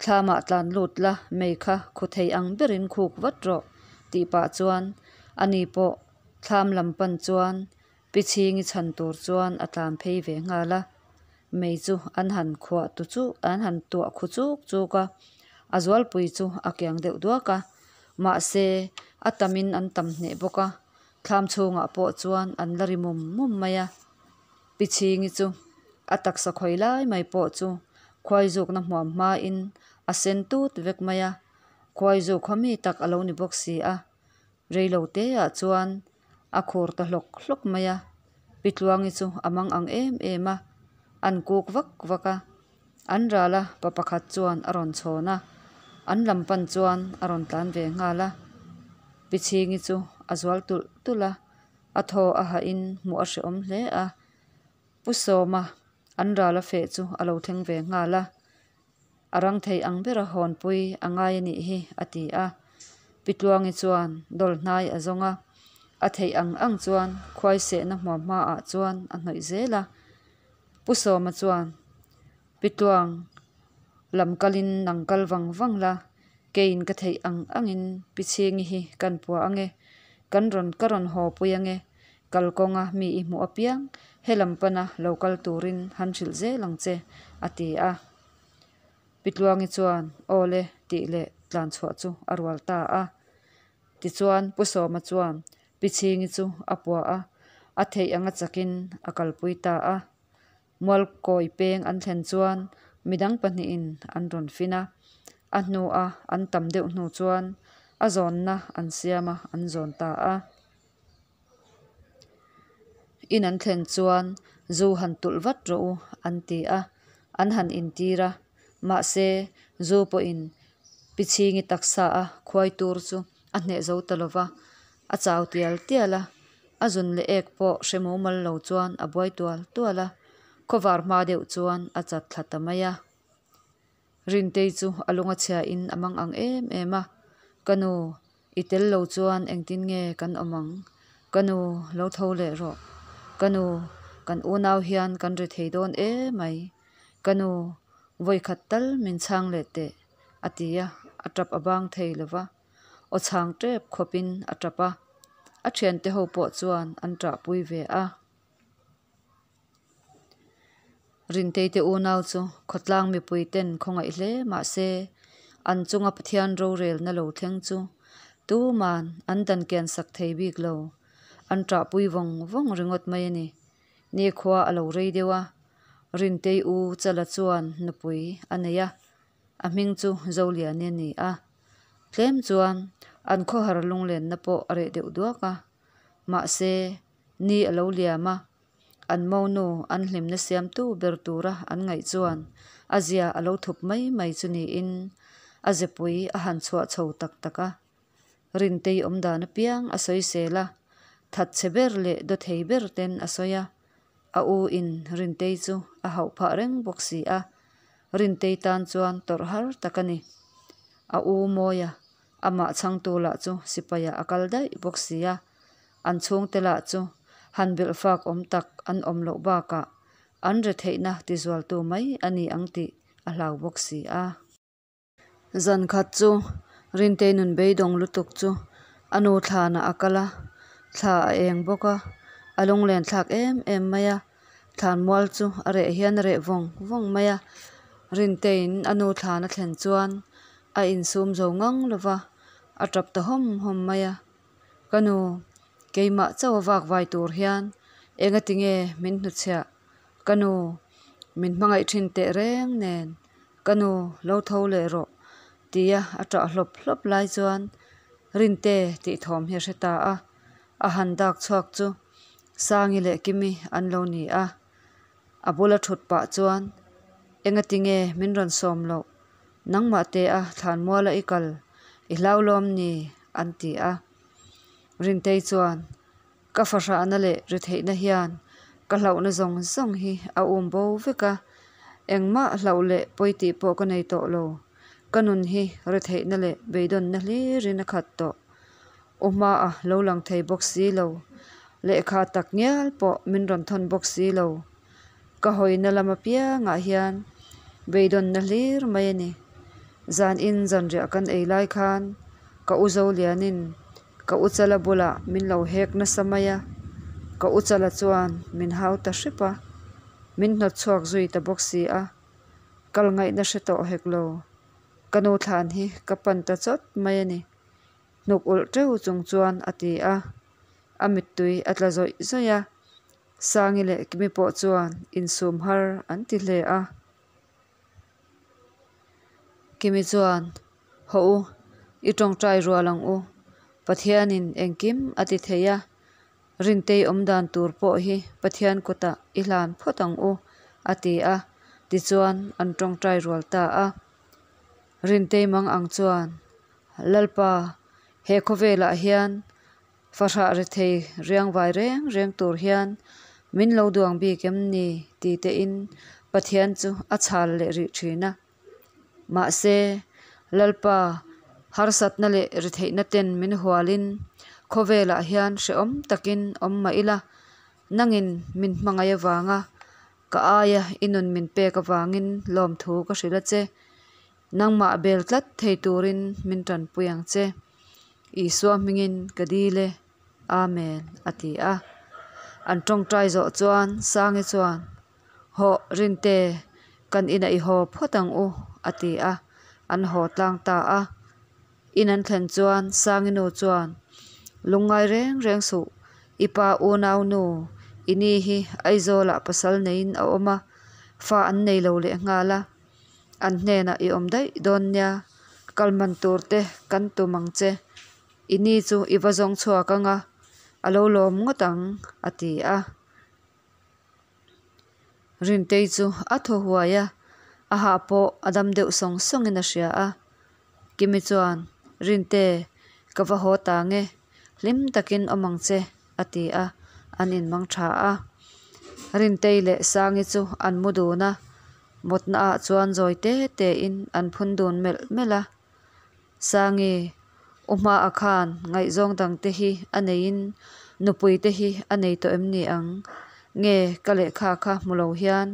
Speaker 1: Thlamah tlan lut la, mei kha khu thei ang berin khuk vat rawh, tih pah chuan ani pawh thlam lam pan chuan Pi Chhingi chhan tur chuan a tlan phei ve nghal a. Mei chu an han khuah tu chu an han tuah khu chuk chuk a, a zualpui chu a kiang deuh duak a, mahse a tamin an tam hneh bawk a, thlam chhungah pawh chuan an la ri mum mum mai a. Pi Chhingi chu a taksa khawi lai mai pawh chu khuai zukna hmuam hmain a sen tut vek mai a, khuai zuk haw mi tak a lo ni bawk si a, reilo teah chuan a khur ta hlawk hlawk mai a, Pi Tluangi chu a mang ang em em a, an kuk vak vak a, an ral a pa pakhat chuan a rawn chhawn a, an lam pan chuan a rawn tlan ve nghal a, Pi Chhingi chu a zual tulh tulh a, a thaw a hahin hmuh a hrehawm hle a, Pu Sawma an ral a feh chu a lo thleng ve nghal a, A rang thei ang bera hawnpui a ngai a nih hi, a ti a. Pi Tluangi chuan dawl hnai a zawng a, a theih ang ang chuan khuai sehna hmuam hmaah chuan a hnawih zel a. Pu Sawma chuan, Pi Tluang, lam kalin nang kal vang vang la, keiin ka theih ang angin Pi Chhingi hi kan pua ange, kan rawn ka rawn haw pui ange, kalkawnga mi i hmuh apiang helam pana lo kal turin han hrilh zel ang che, a ti a. Pi Tluangi chuan, Aw le, tih leh tlan chhuah chu a rual ta a. Tichuan, Pu Sawma chuan Pi Chhingi chu a pua a, a theih anga chakin a kalpui ta a. Mualkawi peng an thlen chuan midang pahnihin an rawn fin a, a hnua an tam deuh hnu chuan a zawnna an siam a, an zawn ta a. In an thlen chuan zu han tulh vat rawh u an ti a, an han intir a, mahse zu pawhin Pichhingi taksa a khuai tur chu a hneh zo ta lova, a chau tial tial a, a zun leh ek pawh hre mumal lo chuan a buai tual tual a, khawvar hma deuh chuan a chat thla ta mai a. Rintei chu a lung a chhia in a mang ang em em a, Ka nu, i tel lo chuan engtin nge kan awm ang? Ka nu, lo tho leh rawh. Ka nu, kan unau hian kan ri thei dawn emai. Ka nu, vawikhat tal min chhang leh teh, a ti a, a tap a bang thei lo va. Aw chhang tep khawpin a tap a, a thiante ho pawh chuan an tahpui ve a. Rintei te unau chu khawtlang mipui ten khawngaih hle mah se an chunga Pathian rorelna lo thleng chu tuman an dan kian sak thei bik lo. An ṭahpui vawng vawng ringawt mai a ni. Nikhua a lo rei deuh a, Rintei u Chala chuan nupui a nei a, a hming chu Zoliani a ni a. Tlem chuan an khawhar lunglenna pawh a reh deuh duak a, mahse ni a lo liam a, An monu an hlimna siamtu ber tura an ngaih chuan a zia a lo thup mai mai chu niin a zepui a han chhuah chho tak tak a. Rintei awmdan apiang a sawi sel a, thatchhe ber leh dawthei ber ten a sawi a, a u in Rintei chu a hauh phah reng bawk si a, Rintei tan chuan tawrh har tak a ni. A u Mawia amah chhangtu lah chu sipaiah a kal daih bawk si a, An chhungte lah chu han belh fak awm tak an awm loh bakah an retheihna tizualtu mai a ni ang tih a hlau bawk si a. Zan khat chu Rintei nun beidawng lutuk chu a nu thlanah a kal a, thla a eng bawk a, a lunglen thlak em em mai a, thlan mual chu a reh hian a reh vawng vawng mai a. Rinteiin a nu thlan a thlen chuan a insum zo ngang lo va, a tap ta hawm hawm mai a. Ka nu, keimah chauh a vak vai tur hian engati nge min hnuchhiah? Ka nu, min hmangaih thin teh reng nen, ka nu lo tho leh rawh tia a ṭah hlawp hlawp lai chuan Rinte tih thawm hi a hre ta a, a han dak chhuak chu Sangi leh Kimi an lo ni a. A bula thut pah chuan, Engati nge min rawn sawm loh? Nangmah te a thlanmuala i kal i hlau lawm ni? an ti a. Rintei chuan, Ka fahrahna leh ritheihna hian ka hlauhna zawng zawng hi a um bo vek a, engmah hlauh leh pawi tih pawh ka nei tawh lo. Ka nun hi ritheihna leh beidawnna hlirin a khat tawh. U hmaah lo lang thei bawk si lo, lehkha tak ngial pawh min rawn thawn bawk si lo. Ka hawina lam apiangah hian beidawnna hlir mai a ni. Zanin zanriah kan ei lai khan ka u Zolianin ka u Chala bulah min lo hek nasa mai a, ka u Chala chuan min hau ta hrep a. Min hnawt chhuak zui ta bawk si a, kal ngaihna hre tawh hek lo. Ka nu thlan hi ka pan ta chawt mai a ni. Hnuk ulh teuh chung chuan a ti a. A mittui a tla zawih zawih a. Sangi leh Kimi pawh chuan insum har an ti hle a. Kimi chuan, Hawh u, i tawngtai rual ang u. Pathianin engkim a ti thei a, Rintei awm dan tur pawh hi Pathian kutah i hlan phawt ang u, a ti a. Tichuan, an tawngtai rual ta a. Rintei mang ang chuan, Lalpa, he khawvelah hian Fahrah rethei riangvai reng reng tur hian min lo duang bik em ni ti tein Pathian chu a chhal leh rih thin a. Mahse, Lalpa, harsatna leh retheihna ten min hualin khawvelah hian hrehawm takin awm mah ila, nangin min hmangaih avanga ka aia i nun min pek avangin lawmthu ka hrilh a che. Nangmah bel tlat thei turin min tanpui ang che. Isua hmingin ka dil e, Amen, a ti a. An tawngtai zawh chuan Sangi chuan, Hawh, Rinte, kan inah i haw phawt ang u, a ti a. An haw tlang ta a. In an thlen chuan Sangi nu chuan, Lungngai reng reng suh, i pa unau nu i ni hi Aizawlah pasal neiin a awm a, fa an nei lo lehnghal a. An hnenah i awm daih dawn nia, kal man tur te kan tum ang che, i ni chu i va zawng chhuak ang a, a lo lawm ngawt ang, a ti a. Rintei chu a thaw huai a, a hah pawh a dam deuh sawng sawngin a hria a. Kimi chuan, Rinte, ka va haw ta nge, hlim takin awm ang che, a ti a, an inmang tha a. Rintei leh Sangi chu an mu dun a, Mutna ah chuan zawi te te in an phun dun melh melh a. Sangi, U hmaah khan ngaihzawng dang te hi a neiin nupui te hi a nei tawh em ni ang? Nge ka lehkha kha hmu lo hian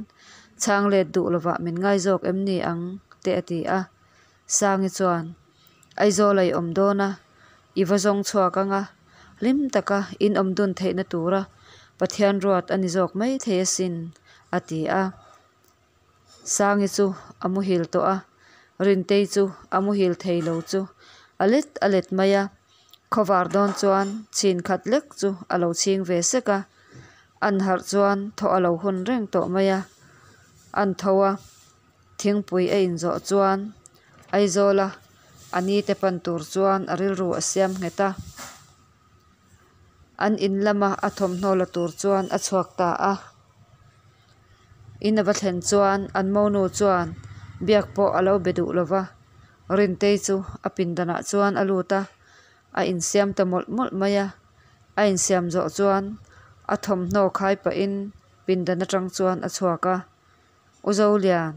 Speaker 1: chhang let duh lovah min ngai zawk em ni ang? te a ti a. Sangi chuan, Aizawl a i awm dawn a, i va zawng chhuak ang a, hlim taka in awm dun theihna tura Pathian ruat a ni zawk mai thei asin, a ti a. Sangi chu a muhil tawh a, Rintei chu a muhil thei lo chu a let a let mai a, khawvar dawn chuan chhin khat lek chu a lo chhing ve sek a, an harh chuan thawh a lo hun reng tawh mai a, an tho a, thingpui a inzawh chuan Aizawla a ni te pan tur chuan a rilru a siam nghet a. An in lama a thawmhnaw la tur chuan a chhuak ta a. In a va thlen chuan an monu chuan biak pawh a lo be duh lo va, Rintei chu a pindanah chuan a lut a, a insiam ta mawlh mawlh mai a. A insiam zawh chuan a thawmhnaw khai pahin pindan atang chuan a chhuak a. U Zolian,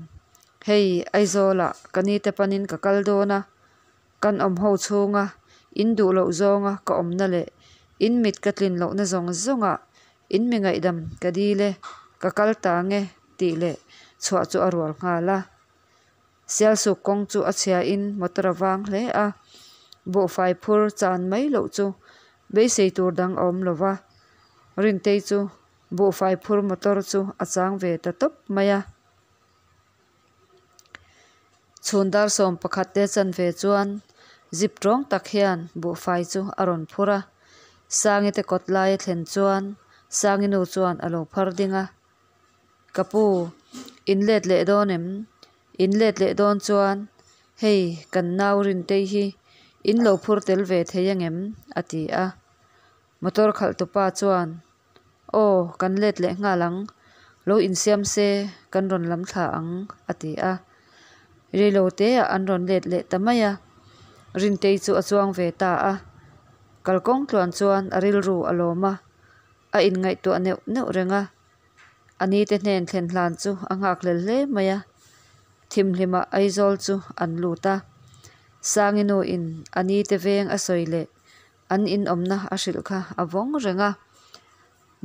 Speaker 1: hei Aizawlah ka nite panin ka kal dawn a, Kan awm ho chhunga in duh loh zawnga ka awmna leh in mit ka tlin lohna zawng zawngah in mi ngaihdam ka dil e, ka kal ta nge tih leh chhuah chu a rual nghal a. Sialsuk kawng chu a chhiain motor a vang hle a, buhfai phur chan mai loh chu beisei tur dang a awm lo va, Rintei chu buhfai phur motor chu a chang ve ta tawp mai a. Chhun dar 11 te chanve chuan zip tawng tak hian buhfai chu a rawn phur a, Sangi te kawt lai a thlen chuan Sangi nu chuan a lo phar ding a, Ka pu, in let leh dawn em? In let leh dawn chuan hei kan nau Rintei hi in lo phur tel ve thei angem? a ti a. Motor khalh tupa chuan Aw, kan let leh nghal ang. Lo insiam se, kan rawn lam thla ang, a ti a. Reilo teah an rawn let leh ta mai a. Rintei chu a chuang ve ta a. Kalkawng tluan chuan a rilru a lawm a, a inngaihtuah neuh neuh reng a. A nite hnen thlen hlan chu a nghakhlel hle mai a. Thimhlimah Aizawl chu an lut a. Sangi nuin a nite veng a sawi leh An inawmna a hrilh kha a vawng reng a.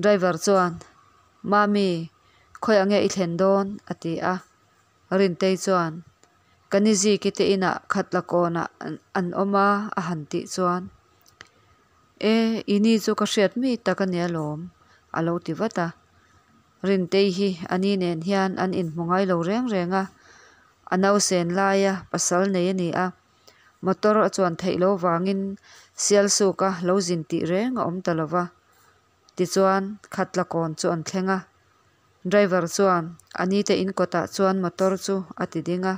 Speaker 1: Driver chuan, Mami, khawiah nge i thlen dawn? a ti a. Rintei chuan, Ka ni Ziki te inah khatla kawnah an awm a a han tih chuan, E, i ni chu ka hriat mi tak a nia lawm, a lo ti vat a. Rintei hi a ni nen hian an inhmu ngai lo reng reng a, a nausen laia pasal nei a ni a, motor a chuan theih loh vangin Sialsuka lo zin tih reng a awm ta lo va. Tichuan Khatla kawn chu an thleng a, driver chuan a ni te in kawtah chuan motor chu a ti ding a,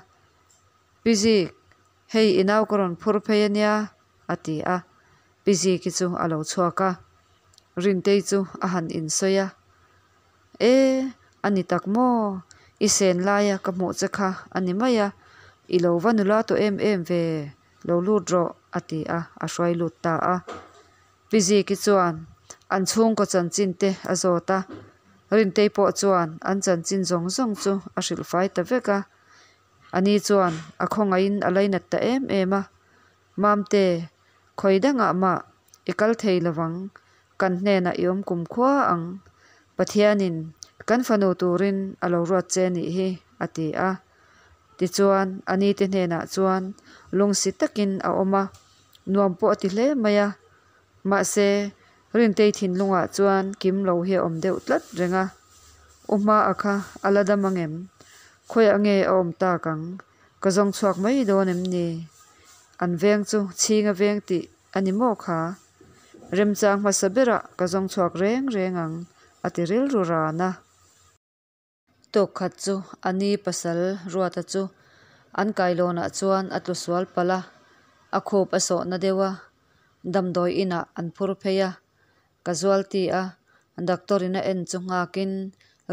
Speaker 1: Pi Zik, hei i nau ka rawn phur phei a nia, a ti a, Pi Ziki chu a lo chhuak a, Rintei chu a han insawi a, E, a ni tak maw? I sen laia ka hmuh che kha a ni mai a, i lo va nula tawh em em ve, lo lut rawh, a ti a, a hruai lut ta a. Pi Ziki chuan an chhungkaw chanchin te a zawt a, Rintei pawh chuan an chanchin zawng zawng chu a hrilh fai ta vek a. Ani chuan a khawngaihin a lainat ta em em a, Mamte, khawi dangah mah i kal thei lovang, kan hnenah i awm kum khua ang, Pathianin kan fanu turin a lo ruat che nih hi, a ti a. Tichuan, anite hnenah chuan lungsi takin a awm a, nuam pawh a ti hle mai a. Mahse, Rintei thinlungah chuan kim lo hi a awm deuh tlat reng a. U hmaah kha a la dam ang em? Khawiah nge a awm tak ang? Ka zawng chhuak mai dawn em ni? An veng chu chhinga veng tih a ni maw kha? Remchang hmasa berah ka zawng chhuak reng reng ang, a ti rilru ran a. Tawk khat chu a ni pasal Ruata chu an kailawnah chuan a tlu sual palh a, a khup a sawhna deuh a, damdawi inah an phur phei a, ka zual ti a, doctor in a en chu nghakin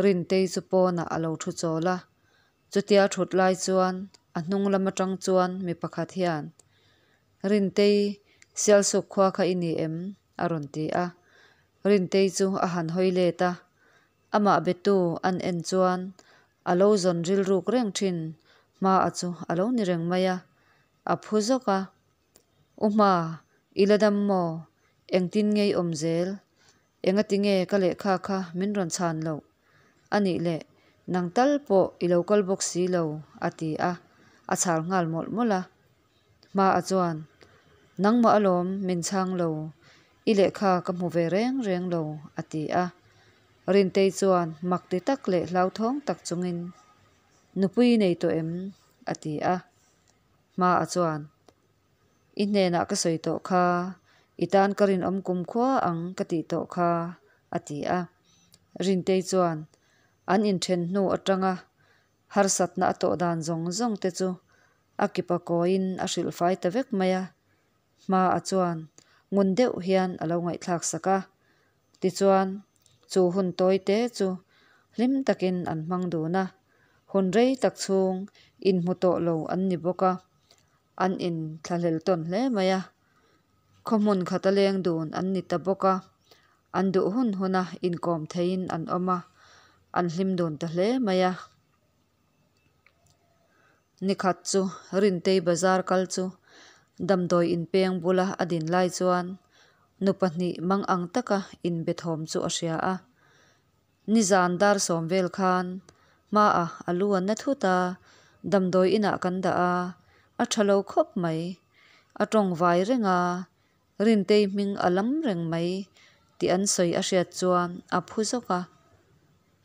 Speaker 1: Rintei chu pawnah a lo thu chawl a, Chutia thut lai chuan a hnung lam atang chuan mi pakhat hian, Rintei, Sialsuk khua kha i ni em? a rawn ti a. Rintei chu a han hawi let a, amah betu an en chuan a lo zawn rilruk reng thin hma a chu a lo ni reng mai a, a phu zawk a. U Hma, i la dam maw? Engtin nge i awm zel? Engati nge ka lehkha kha min rawn chhan loh? A nih leh, nang tal pawh i lo kal bawk si lo, a ti a, a chhal nghal mawlh mawlh a. Hmaah chuan, Nangmah alawm min chhang lo, i lehkha ka hmu ve reng reng lo, a ti a. Rintei chuan mak ti tak leh hlauthawng tak chungin, Nupui i nei tawh em? a ti a. Hmaah chuan, I hnenah ka sawi tawh kha, i tan ka rinawm kum khua ang ka tih tawh kha, a ti a. Rintei chuan an inthen hnu atanga harsatna a tawh dan zawng zawng te chu a kipa kawiin a hrilh fai ta vek mai a. Hmaah chuan ngun deuh hian a lo ngaihthlak sak a. Tichuan, chu hun tawi te chu hlim takin an hmang dun a, hun rei tak chhung inhmu tawh lo an ni bawk a. An in thlahlel tawn hle mai a, khaw hmun khata leng dun an ni ta bawk a, an duh hun huna inkawm theiin an awm a, an hlim dun ta hle mai a. Nikhat chu Rintei bazar kal chu damdawi inpeng bula a din lai chuan nu pahnih mang ang taka inbe thawm chu a hria a. Nizan dar sawm vel khan hmaah a lu an na thut a, damdawi inah kan dah a, a tha lo khawp mai. A tawng vai reng a, Rintei hming a lam reng mai tih an sawi a hriat chuan a phu zawk a.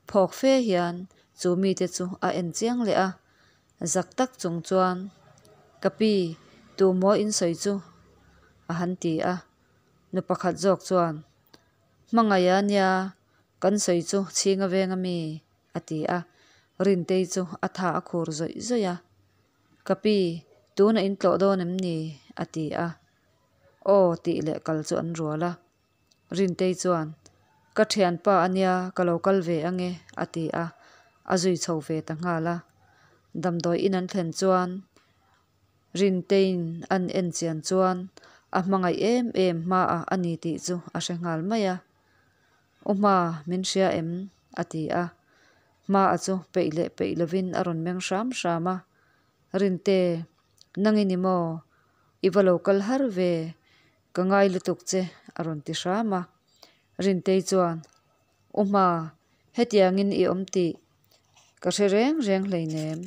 Speaker 1: Phawk fe hian chu mite chu a en chiang leh a, zak tak chung chuan, Ka pi, tu maw in sawi chu? a han ti a. Nu pakhat zawk chuan, Hmangaih a nia, kan sawi chu chhinga veng a mi, a ti a. Rintei chu a tha a khur zawih zawih a. Ka pi, tuna in tlawh dawn em ni? a ti a. Aw tih leh kal chu an rual a. Rintei chuan, Ka thianpa a nia, ka lo kal ve ange, a ti a, a zui chho ve ta nghal a. Damdawi in an thlen chuan Rinteiin an en chian chuan a hmangaih em em hmaah a ni tih chu a hre nghal mai a. U hma, min hria em? a ti a. Hmaah chu peih leh peih lovin a rawn meng hram hram a. Rinte, nang i ni maw? I va lo kal har ve, ka ngai lutuk che, a rawn ti hram a. Rintei chuan, U hma, hetiangin i awm tih ka hre reng reng hleinem,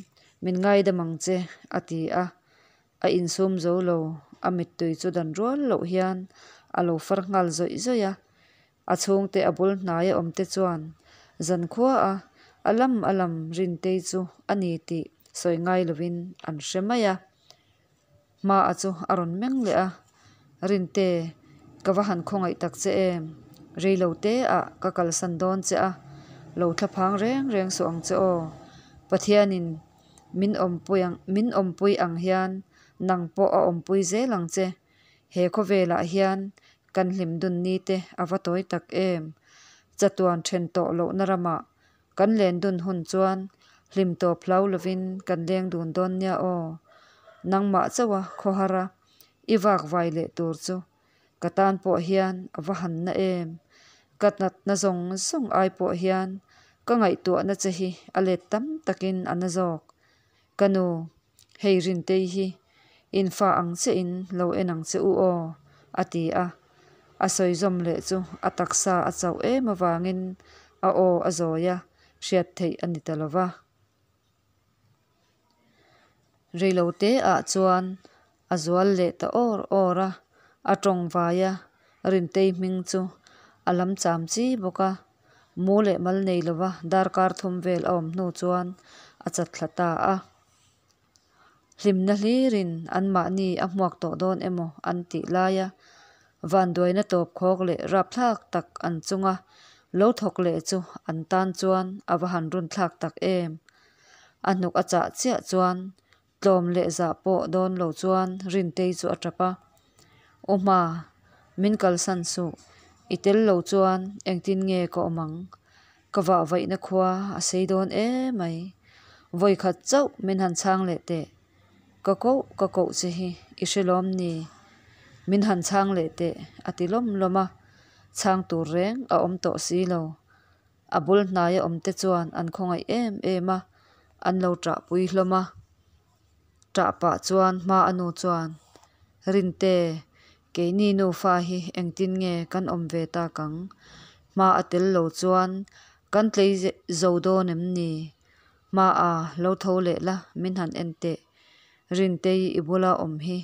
Speaker 1: min ngaidam ang che, a ti a. A insum zo lo, a mittui chu dan rual loh hian a lo far nghal zawih zawih a. A chhungte a bul hnaia awmte chuan Zankhua a a lam a lam Rintei chu a ni tih sawi ngai lovin an hre mai a. Hmaa chu a rawn meng leh a, Rinte, ka va han khawngaih tak che em? Reilo te ah ka kalsan dawn che a, lo thlaphang reng reng suh ang che aw. Pathianin min awmpui ang min awmpui ang hian nang pawh a awmpui zel ang che. He khawvelah hian kan hlim dun ni te a va tawi tak em? Chatuan then tawh lohna ramah kan len dun hun chuan hlim tawp hlau lovin kan leng dun dawn nia aw. Nangmah chauha khawhara i vak vai leh tur chu ka tan pawh hian a va han na em. Ka natna zawng zawng ai pawh hian ka ngaihtuahna che hi a let tam takin a na zawk. Ka nu, hei Rintei hi in fa ang chiahin lo en ang che u aw, a ti a. A sawi zawm leh chu a taksa a chauh em avangin a aw a zawi a, hriat theih a ni ta lo va. Reilote ah chuan a zual leh ta awr awr a, a tawng vai a, Rintei hming chu a lam cham chi bawk a, mu leh mal nei lova darkar thum vel a awm hnu chuan a chat thla ta a. Hlimna hlirin anmahni a hmuak tawh dawn emaw an tih laia vanduaina tawp khawk leh rapthlak tak an chunga lo thawk leh chu an tan chuan a va han runthlak tak em. A hnuk a chah chiah chuan tlawm leh zah pawh dawn lo chuan Rintei chu a tap a, U Hma, min kalsan suh, i tel lo chuan engtin nge ka awm ang? Ka vah vaihna khua a sei dawn emai. Vawikhat chauh min han chhang leh teh. Ka koh ka koh che hi i hre lawm ni? Min han chhang leh teh a ti lawm lawm a, chhang tur reng a awm tawh si lo. A bul hnaia awmte chuan an khawngaih em em a, an lo ṭahpui hlawm a. Ṭah pah chuan hma a nu chuan, Rinte, keini nufa hi engtin nge kan awm ve tak ang? Hma a tel lo chuan kan tlei zo dawn em ni? Hma a lo tho leh la min han en teh. Rintei i bula awm hi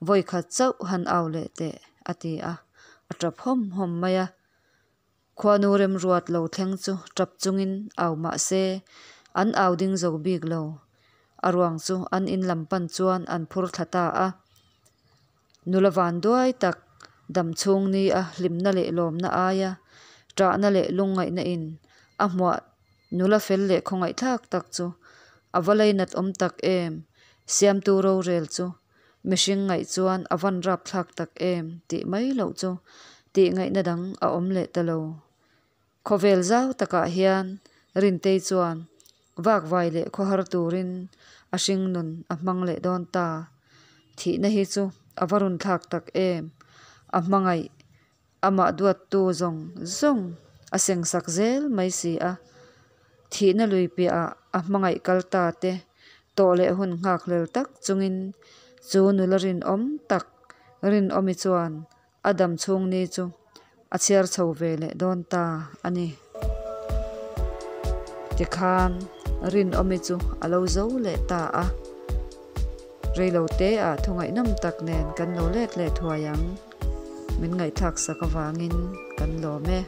Speaker 1: vawikhat chauh han au leh teh, a ti a, a ṭap hawm hawm mai a. Khuanu remruat lo thleng chu tap chungin au mah se an au ding zo bik lo. A ruang chu an in lam pan chuan an phur thla ta a. Nula van duai tak dam chhung ni a hlimna leh lawmna aia ṭahna leh lungngaihna in a hmuah nula fel leh khawngaihthlak tak chu a va lainat awm tak em! Siamtu rorel chu Mihring ngaih chuan a van rapthlak tak em tih mai loh chu tih ngaihna dang a awm leh ta lo. Khawvel zau takah hian Rintei chuan vakvai leh khawhar turin a hring nun a hmang leh dawn ta. Thihna hi chu a va runthlak tak em. A hmangaih amah duattu zawng zawng a sengsak zel mai si a. Thihna lui piahah a hmangaih kal ta te tawh leh hun nghakhlel tak chungin chu nula rinawm tak Rinawmi chuan a dam chhung ni chu a chhiar chho ve leh dawn ta a ni. Tikhan Rinawmi chu a lo zo leh ta a. Reilote ah thu ngaihnawm tak nen kan lo let leh thuai ang. Min ngaihthlak sak avangin kan lawm e.